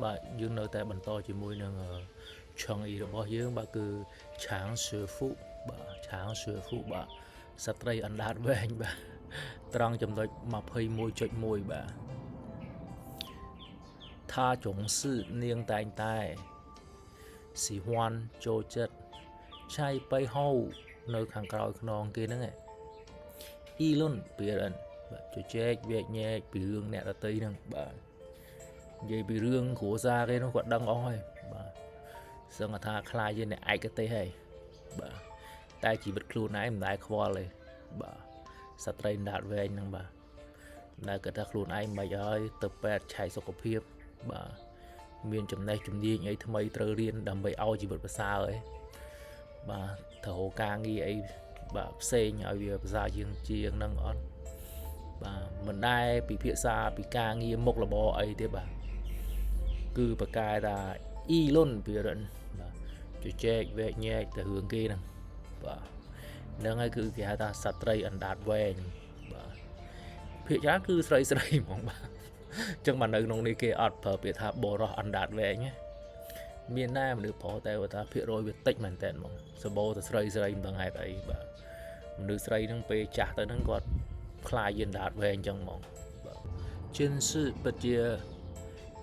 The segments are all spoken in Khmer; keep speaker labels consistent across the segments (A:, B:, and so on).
A: បាទយើងនៅតែបន្តជាមួយនឹងឆងអ៊ីរបស់យើងបាទគឺឆាងសឺហ្វុបាទឆាងសឺហ្វុបាទស្ត្រីអណ្ដាតវែងបាទត្រង់ចំណុច21.1បាទថាចុងសឺនាងតែងតែស៊ីហួនចូលចិត្តឆៃបៃហូនៅខាងក្រោយខ្នងគេហ្នឹងឯងអ៊ីលុនពីរិនបាទជជែកវែកញែកពីរឿងអ្នកដតីហ្នឹងបាទនិយាយពីរឿងគ្រួសារគេនោះគាត់ដឹងអស់ហើយបាទសឹងថាខ្លាចជាអ្នកឯកទេសហើយបាទតែជីវិតខ្លួនឯងមិនដែលខ្វល់ទេបាទស្ត្រីអណ្ដាតវែងហ្នឹងបាទមិនដែលគិតថាខ្លួនឯងមិនហើយទៅពេទ្យឆែកសុខភាពបាទមានចំណេះជំនាញអីថ្មីត្រូវរៀនដើម្បីឲ្យជីវិតប្រសើរអីបាទត្រូវរកការងារអីបាទផ្សេងឲ្យវាប្រសើរជាងជាងហ្នឹងអត់បាទមិនដែលពិភាក្សាពីការងារមុខរបរអីទេបាទគឺប្រកែថាអ៊ីលុនពីរិនបាទជជែកវែកញែកទៅរឿងគេហ្នឹងបាទហ្នឹងហើយគឺគេហៅថាស្ត្រីអណ្ដាតវែងបាទភាគច្រើនគឺស្រីស្រីហ្មងបាទអញ្ចឹងបាទនៅក្នុងនេះគេអត់ប្រើពាក្យថាបរោះអណ្ដាតវែងណាមានដែរមនុស្សប្រុសតែគាត់ថាភាគរយវាតិចមែនតើហ្មងសបោតែស្រីស្រីមិនដឹងហេតុអីបាទមនុស្សស្រីហ្នឹងពេលចាស់ទៅហ្នឹងគាត់ខ្លាយជាអណ្ដាតវែងអញ្ចឹងហ្មងបាទជិនសឺពិតជា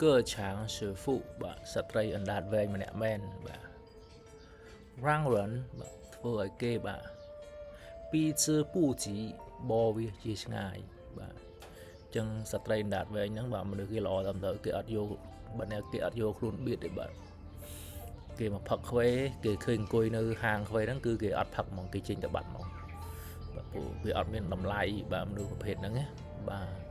A: កើឆាងសឺហ្វុបាទស្ត្រីអណ្ដាតវែងម្នាក់មែនបាទរ៉ាងរិនបាទធ្វើឲ្យគេបាទពីជឺពូជីបវាជាឆ្ងាយបាទអញ្ចឹងស្ត្រីអណ្ដាតវែងហ្នឹងបាទមនុស្សគេល្អតាមទៅគេអត់យកបាទអ្នកគេអត់យកខ្លួនបៀតទេបាទគេមកផឹកខ្វេគេឃើញអង្គុយនៅហាងខ្វេហ្នឹងគឺគេអត់ផឹកហ្មងគេចេញទៅបាត់ហ្មងបាទព្រោះវាអត់មានតម្លៃបាទមនុស្សប្រភេទហ្នឹងណាបាទ។